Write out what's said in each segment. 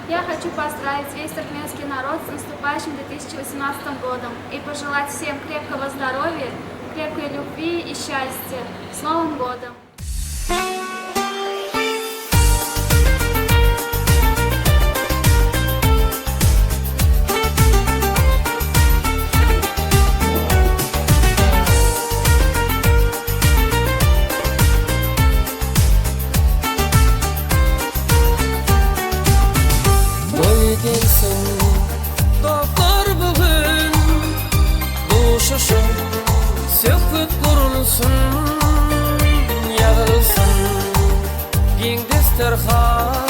Я хочу поздравить весь туркменский народ с наступающим 2018 годом и пожелать всем крепкого здоровья, крепкой любви и счастья. С Новым годом! Toý gelsin dostlar bu gün Duşuşup söhbet gurulsun Ýazylsyn giň desterhan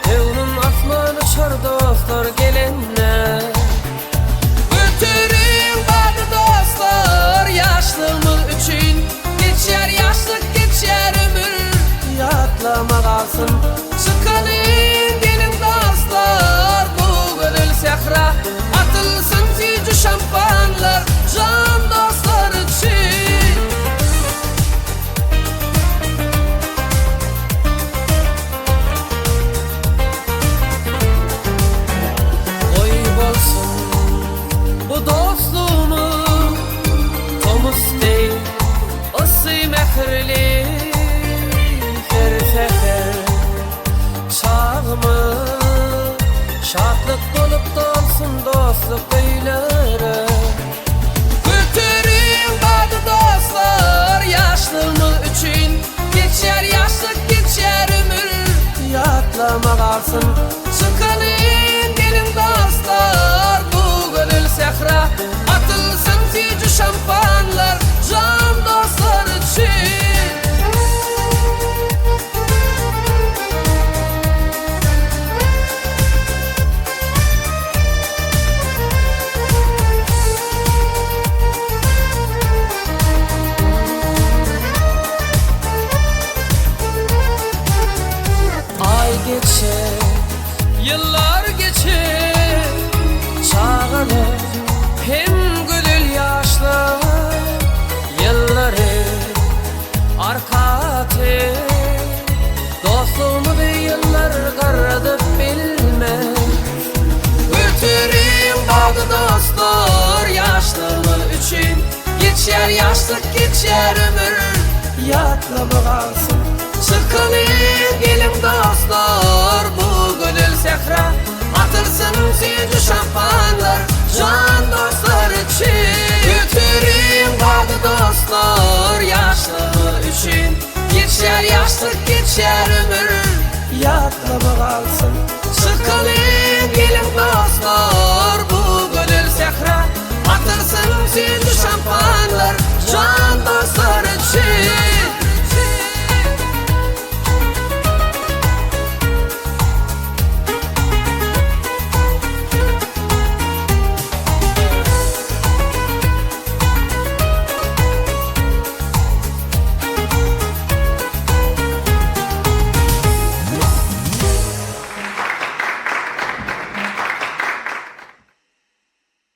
Göwnüm asman uçar dostlar gelende Göteriň bady dostlar ýaşlygymyz üçin Geçer ýaşlyk geçer ömür ýatlama galsyn Çykalyň geliň dostlar bu gözel sähra Atylsyn süýji şampanlar jan dostlar üçin. Goý bolsun bu dostlugymyz Tomus deý yssy mähirli Her säher çagymyz Şatlyk bolup dolsun dostluk öýlere. Göteriň bady dostlar ýaşlygymyz üçin Geçer ýaşlyk geçer ömür ýatlama galsyn Çykalyň geliň dostlar bu gözel sähra Atylsyn süýji şampanlar jan dostlar üçin. Aý geçer, ýyllar geçer, çagalyk hem gözel ýaşlyk ýyllary arka atyp, dostlugymyzy ýyllar garradyp bilmez. Göteriň bady dostlar ýaşlygymyz üçin, Geçer ýaşlyk geçer ömür ýatlama galsyn. Çykalyň geliň dostlar bu gözel sähra, Atylsyn süýji şampanlar jan dostlar üçin. Göteriň bady dostlar ýaşlygymyz üçin, Geçer ýaşlyk geçer ömür ýatlama galsyn. Çykalyň.